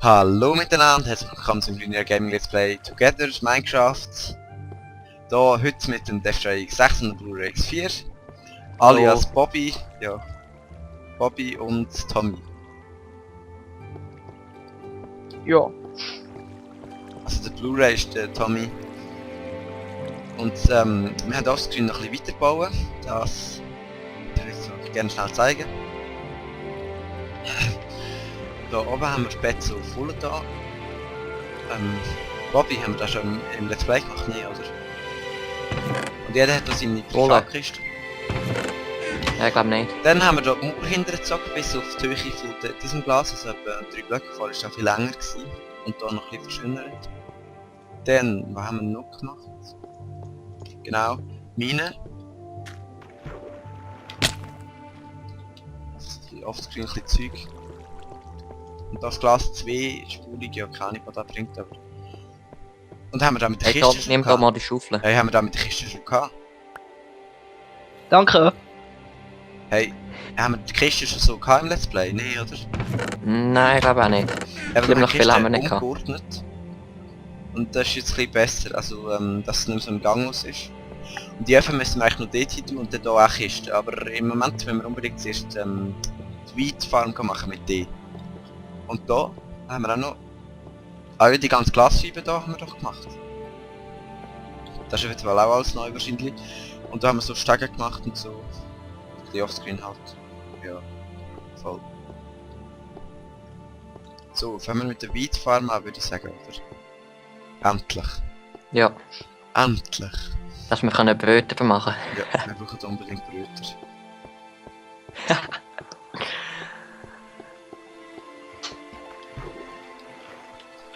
Hallo miteinander, herzlich willkommen zum Junior Gaming Let's Play Together Minecraft. Hier heute mit dem Death Stranding 6 und dem Blu-ray X4. Alias Bobby, ja. Bobby und Tommy. Ja. Also der Blu-ray ist der Tommy. Und wir haben auf Screen noch ein bisschen weiterbauen. Das würde ich gerne schnell zeigen. Da oben haben wir das Bett so voll da. Bobby haben wir da schon im Let's Play gemacht, nee, oder? Und jeder hat da seine Privatkiste. Ja, ich glaube nicht. Dann haben wir da die Mauer hintergezogen bis auf die Höhe von diesem Glas, also etwa 3 Blöcke vor, ist auch viel länger gewesen. Und da noch ein bisschen verschönert. Dann, was haben wir noch gemacht? Genau, Mine. Offscreen ein bisschen Zeug. Und das Glas 2 spurig, ja keine Ahnung, was das bringt, aber... Und haben wir da mit der Kiste schon Nimm doch mal die Schaufel. Hey, haben wir da mit der Kiste schon gehabt? Danke. Hey, haben wir die Kiste schon so gehabt im Let's Play? Nee, oder? Nein, ich glaube auch nicht. Ja, Ich glaube, noch viel haben wir nicht gehabt. umgeordnet. Und das ist jetzt ein bisschen besser, also dass es nicht mehr so im Gang aus ist. Und die Öfen müssen wir eigentlich noch dort hin tun und dann hier auch Kisten. Aber im Moment müssen wir unbedingt zuerst die Weidfarm machen mit D. Und da haben wir auch noch... Ah ja, die ganze Glasscheibe da haben wir doch gemacht. Das ist jetzt wohl auch alles neu wahrscheinlich. Und da haben wir so Stege gemacht und so. Die Offscreen halt. Ja, voll. So, fangen wir mit der Weidfarm an, würde ich sagen, oder? Endlich. Ja, Endlich. dass wir können Bröte machen. Ja, wir brauchen unbedingt Bröter.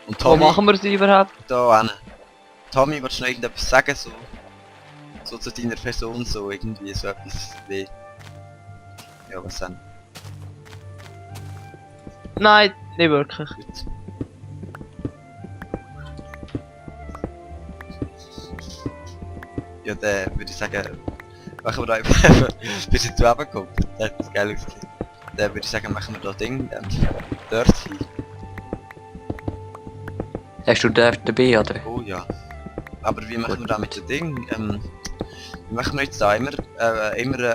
Und Wo Tommy, machen wir sie überhaupt? da hin. Tommy, willst du noch irgendetwas sagen, so zu deiner Person, so irgendwie so etwas wie... Ja, was denn? Nein, nicht wirklich. Gut. Ja, dann würde ich sagen, machen wir da einfach, bis ich zu Abend kommt. Das ist geil ausgesehen. Dann würde ich sagen, machen wir da Ding, dort hin. Hast du dort dabei, oder? Oh ja. Aber wie machen wir da mit dem Ding? Wie machen wir jetzt da? Immer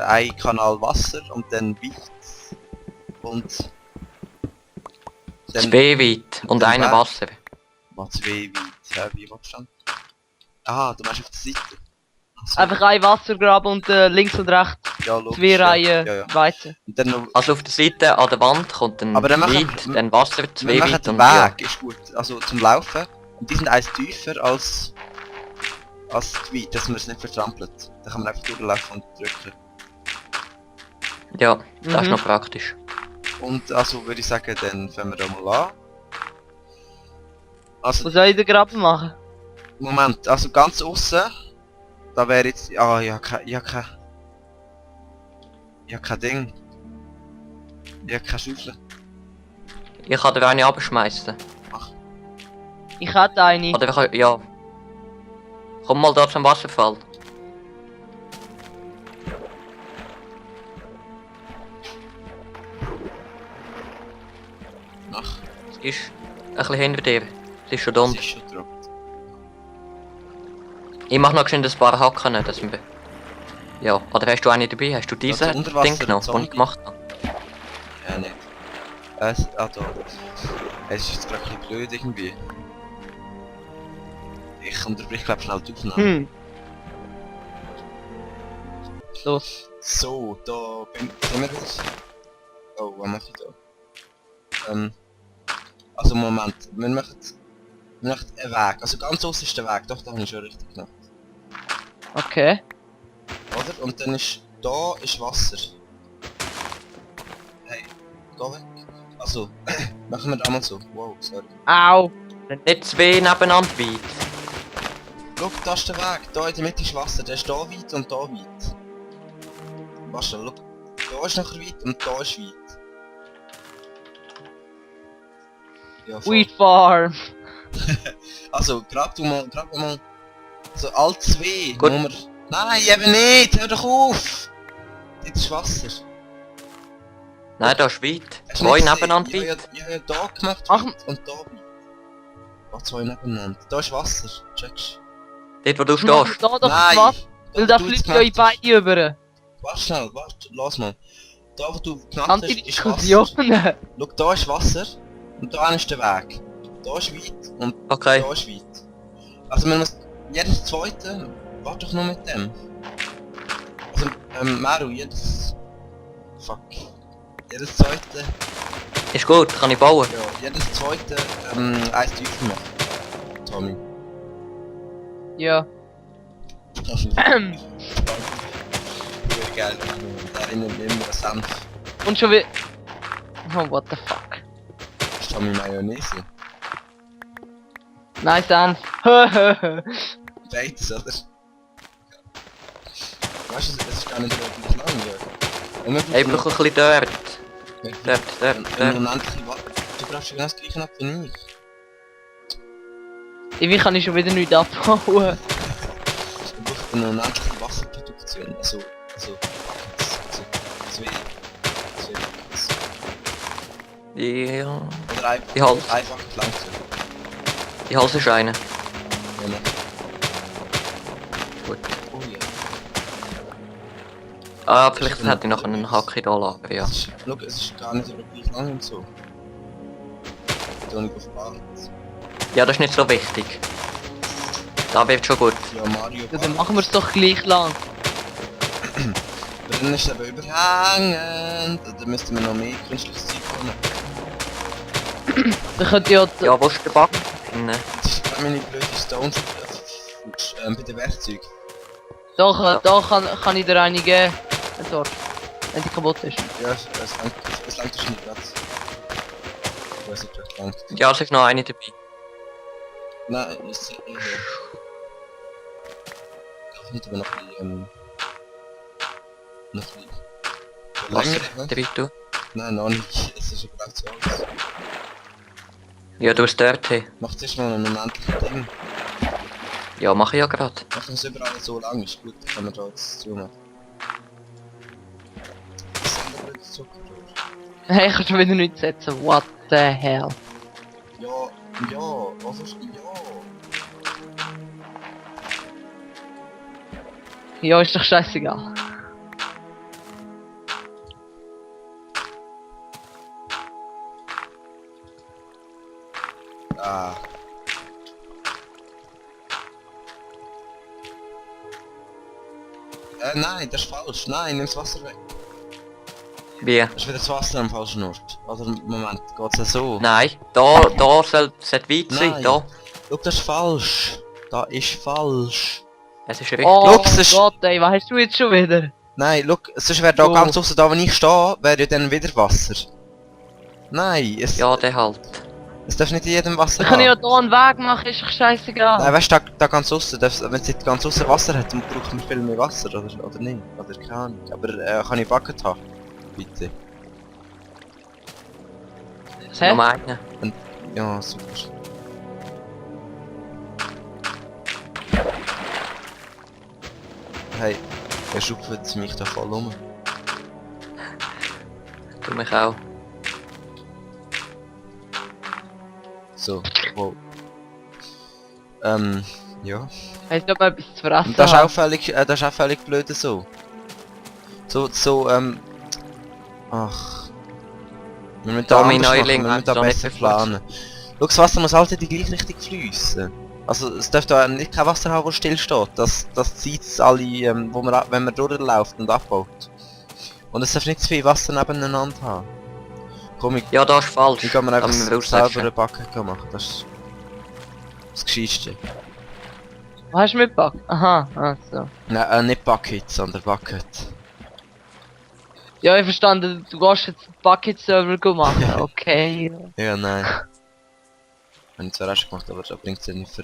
ein Kanal Wasser und dann weit. Und... Zwei weit und dann einer Weg. Wasser. Was 2 weit? Ja, wie willst du dann? Aha, du meinst auf der Seite. Ach so. Einfach ein Wassergraben und links und rechts Ja, logisch, 2 Reihen ja, ja. weiter. Und dann noch... Also auf der Seite an der Wand kommt ein Aber dann machen weit, dann Wasser, Wir zwei machen weit den und ja. Weg, ist gut. Also zum Laufen. Und die sind eins tiefer als die weit, dass man es nicht vertrampelt. Da kann man einfach durchlaufen und drücken. Ja, das ist Mhm. noch praktisch. Und also würde ich sagen, dann fangen wir da mal an. Also, Wo soll ich den Graben machen? Moment, also ganz außen, da wäre jetzt... Ah, ich hab kein Ding. Ich hab keine Schaufel. Ich kann dir eine abschmeißen. Ich hätte eine. Oder ich kann, ja. Komm mal da zum Wasserfall. Ach, Es ist ein bisschen hinter dir. Es ist schon das dumm. ist schon drauf. Ich mach noch schnell ein paar Hacken, dass wir... Ja, oder hast du eine dabei? Hast du diese Also Unterwasser- Ding genommen, den ich gemacht habe? Ja, nicht. Da. Es ist jetzt gerade ein bisschen blöd irgendwie. Ich unterbrich glaube schnell die Aufnahme. Los. So, da sind wir jetzt. Oh, was mache ich da? Also Moment, wir machen einen Weg. Also ganz außen ist der Weg, doch, da habe ich schon richtig gemacht. Okay. Oder? Und dann ist, da ist Wasser. Hey, geh weg. Also, machen wir einmal so. Wow, sorry. Au. Nicht zwei nebeneinander weit. Schau, da ist der Weg. Da in der Mitte ist Wasser. Der ist da weit und da weit. Warte, schau. Da ist nachher weit und da ist weit. Ja, voll. Weed Farm. Also, grab mal. So, all 2. Gut. Nummer... Nein, eben nicht! Hör doch auf! Jetzt ist Wasser. Nein, da ist weit. Hast du Zwei nicht nebeneinander gesehen? weit. Ja, da gemacht Ach. und da weit. Oh, zwei nebeneinander. Da ist Wasser, checkst Dort wo du Ich mach stehst. da doch Nein! was, weil da wo du fliegt jetzt ja in gemacht hast. beide über. Warte schnell, warte, lass mal. Da wo du gemacht hast, ist Wasser. Antidiskussionen. Schau, da ist Wasser und da ist der Weg. Da ist weit und Okay. da ist weit. Also man muss jedes zweite, warte doch nur mit dem. Also Maru, jedes... Fuck. Jedes zweite, Ist gut, kann ich bauen. ja, jedes zweite eins tiefer machen. Tommy. Ja. Sehr geil. Da erinnert mich immer an Senf. Und schon wieder... Oh, what the fuck. Das ist Tommy Mayonnaise. Nice Senf. Beides, oder? Weißt du, es ist gar nicht wirklich lang, ja. Hey, ich brauche ein bisschen dort. Dort. Du brauchst ja genau das gleiche ab wie ich. Irgendwie kann ich schon wieder nichts abbauen. Du brauchst eine unendliche Wasserproduktion. Also zwei Buckets. Ja. Oder Die Hals. einfach lang zu. Die Hals ist eine. Ja, ne? Gut. Oh ja. Ah, vielleicht hätte ich noch einen Hack da lagen, ja. Schau, es ist gar nicht wirklich lang und so. Da nicht auf Bart. Ja, das ist nicht so wichtig. Da wird schon gut. Ja, Mario Ja, dann Bart. machen wir es doch gleich lang. Aber dann ist es aber überhängend. Da müssten wir noch mehr künstliches Zeug haben. Dann könnt ihr ja... Ja, wo ist der Backen? Das ist meine blöde Stones bei den Werkzeugen. Da kann ich dir eine geben. Dort. Wenn die kaputt ist. Ja, es langt schon nicht Platz. Ich weiß nicht, was langt. Ja, es ist noch eine dabei. Nein, es ist darf nicht, aber noch ein bisschen, noch ein bisschen Wasser länger, dabei tun. Nein, noch nicht. Es ist überhaupt zu alles. Ja, du hast dort hin. Macht erst mal ein unendliches Ding. Ja, mache ich ja gerade. Machen es überall so lang, ist gut, dann können wir da jetzt zumachen. Das ist ein blödes Zucker, oder? Hey, ich kann schon wieder nichts setzen. What the hell? Ja, was ist ja? Ja, ist doch scheißegal. Ah. Nein, das ist falsch. Nein, nimm das Wasser weg. Wie? Das ist wieder das Wasser am falschen Ort. Oder Moment, geht's ja so? Nein, da soll weit sein, Nein. da. Schau, das ist falsch. Da ist falsch. Es ist richtig. Oh Schau, es ist- Gott, ey, was hast du jetzt schon wieder? Nein, schau, sonst wäre da Oh. ganz aussen, da wo ich stehe, wäre ja dann wieder Wasser. Nein, Ja, der halt. es darf nicht in jedem Wasser Dann kann ich ja haben. hier einen Weg machen, ist doch scheißegal. Nein, weißt du, da ganz aussen, wenn es nicht ganz aussen Wasser hat, dann braucht man viel mehr Wasser, oder nicht? Oder keine Ahnung. Aber kann ich Bucket haben? Bitte. Hä? Noch einen. Ja, super. Hey, er schupft mich da voll um. Tu mich auch. So, wow. Ja. Hast du aber etwas zu fressen? Und das ist haben? auch völlig blöd so. Ach. Wir müssen da Tommy anders machen, Neuling wir müssen da hat's doch nicht besser geflasht. planen. Schau, das Wasser muss halt in die gleiche Richtung fließen. Also es darf da nicht kein Wasser haben, das still steht. Das zieht alle, wenn man durchläuft und abbaut. Und es darf nicht zu viel Wasser nebeneinander haben. Komm, ich Ja, das ist falsch. kann mir einfach Kann man selber aussetzen. eine Backe machen. Das ist das Gescheitste. Was hast du mitgepackt? Aha, so. Nein, nicht Bucket, sondern Bucket. Ja, ich verstanden, du gehst jetzt Bucket-Server machen, okay. Ja, nein. Habe ich zwar auch schon gemacht, aber das bringt es ja nicht für...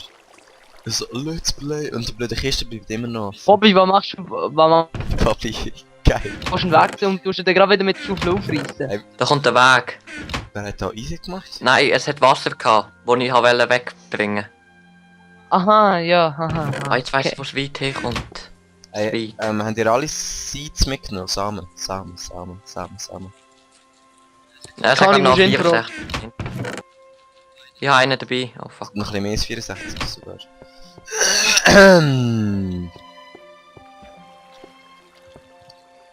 So, Let's Play! Und die blöde Kiste bleibt immer noch. Bobby, was machst du, was Papi, geil. machst du einen Weg und tust du den gerade wieder mit Schaufel aufreißen? Da kommt der Weg. Wer hat da easy gemacht? Nein, es hat Wasser gehabt, das ich wollte wegbringen. Aha, ja, aha. Ah, jetzt weiss okay. ich, wo es weit herkommt. Habt ihr alle Seeds mitgenommen? Samen. Ja, Kann sag ich noch wahrscheinlich 64. Ich habe einen dabei. Oh fuck. Noch ein bisschen mehr als 64 sogar.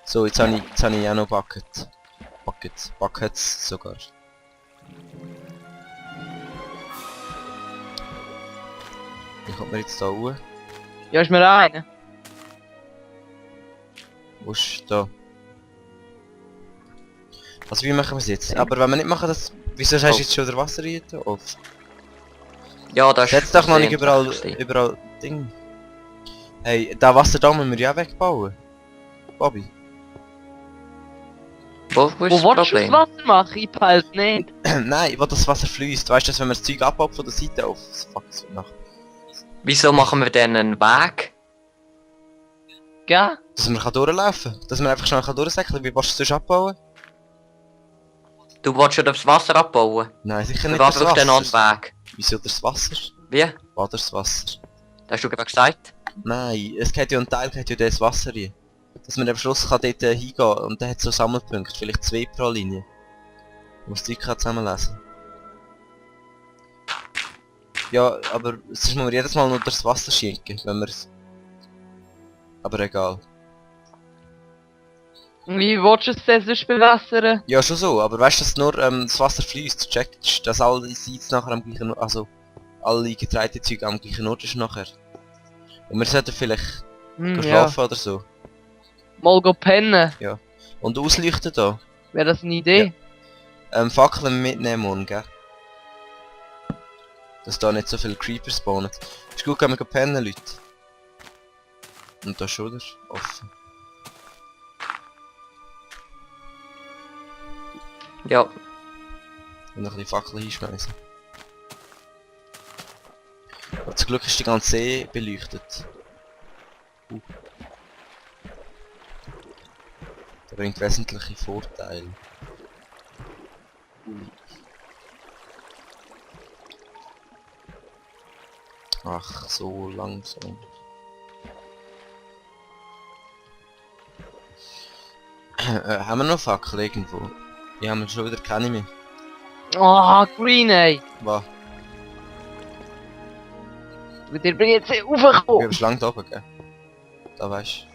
So, jetzt habe ich auch noch Buckets sogar. Wie kommt man jetzt da hoch? Ja, ist mir auch einer. Wo ist da? Also wie machen wir es jetzt? Aber wenn wir nicht machen das... Wieso hast du jetzt schon der Wasser hier auf? Ja, das Setz doch noch nicht versehentlich. überall Ding. Hey, da Wasser da müssen wir ja wegbauen. Bobby. Wo ist Wo das willst du das Problem? Wasser machen? Ich peil's nicht. Nein, wo das Wasser fließt. Weißt du, dass wenn man das Zeug abbaut von der Seite auf... Fuck, das wird nach. Wieso machen wir denn einen Weg? Gell? Dass man durchlaufen kann. Dass man einfach schnell durchsäckeln kann. Wie willst du das abbauen? Du willst schon das Wasser abbauen? Nein, sicher Für nicht was das brauchst du denn noch einen Wasser. Weg? Wieso das Wasser? Wie? War das Wasser? Das hast du gerade gesagt? Nein, es geht ja ein Teil, geht ja das Wasser rein. Dass man am Schluss kann dort hingehen und dann hat es so Sammelpunkte, vielleicht 2 pro Linie. Du musst die kann zusammenlesen. Ja, aber sonst muss man jedes Mal nur das Wasser schenken, wenn wir es... Aber egal. Wie willst du es denn sonst bewässern? Ja, schon so, aber weißt du, dass nur das Wasser fließt, checkst, dass alle Seeds nachher am gleichen Ort, also alle Getreidezeuge am gleichen Ort ist nachher. Und wir sollten vielleicht Ja. schlafen oder so. Mal go pennen. Und ausleuchten da. Wäre das eine Idee? Fackeln mitnehmen morgen, gell? Dass da nicht so viele Creepers spawnen. Ist gut, können wir pennen, Leute. Und da ist schon wieder offen. Ja. Und noch ein bisschen Fackeln hinschmeißen. Aber zum Glück ist die ganze See beleuchtet. Das bringt wesentliche Vorteile. Ach, so langsam. Haben wir noch Fackel irgendwo? Ja, haben wir schon wieder keine mehr. Oh, Green, ey. Was? Mit dir bin ich jetzt Wir raufgekommen. haben schon lange da oben, gell? Da weißt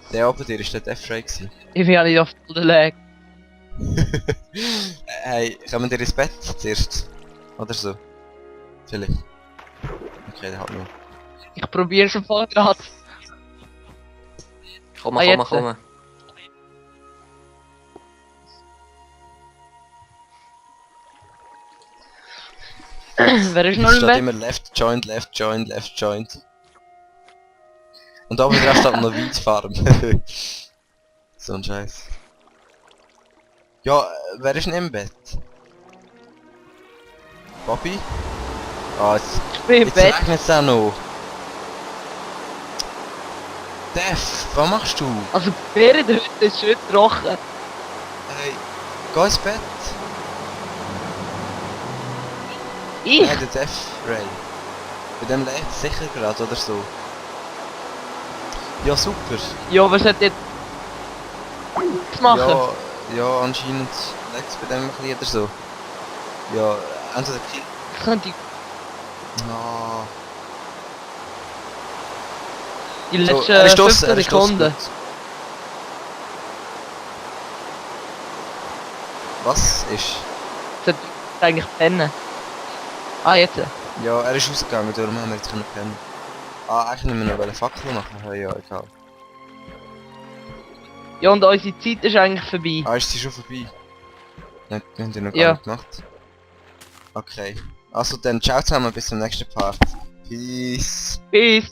du. Der oben dir ist der Death Ray gewesen. Ich bin ja nicht auf der Leg. Hey, kommen wir ins Bett zuerst? Oder so? Vielleicht. Okay, der hat noch. Ich probiere schon voll grad. Komm, Ah, komm, jetzt. komm. Wer ist noch Es im steht Bett? immer Left Joint, Left Joint, Left Joint. Und da oben drauf steht noch Wheat Farm. So ein Scheiß. Ja, wer ist denn im Bett? Bobby? Ah, Ich bin im jetzt Bett. regnet es auch noch. Def, was machst du? Also, die Beere in der Hütte ist schön trocken. Hey, geh ins Bett. Ich? Nein, der Def Ray. Bei dem lädt es sicher gerade oder so. Ja, super. Ja, was hat jetzt machen? Ja, ja, anscheinend legt es bei dem ein bisschen oder so. Ja, entweder Kill. Ich könnte Ah. die So, letzten er ist draussen, 15 er ist draussen, Sekunden. gut. Was ist? Sollte ich eigentlich pennen. Ah, jetzt. Ja, er ist rausgegangen, darum haben wir jetzt können pennen. Ah, eigentlich nicht mehr noch eine Fackel machen. Ja, ja, egal. Ja, und unsere Zeit ist eigentlich vorbei. Ah, ist sie schon vorbei? Nein, wir haben die noch gar Ja. nicht gemacht. Okay. Also dann ciao zusammen, bis zum nächsten Part. Peace. Bis.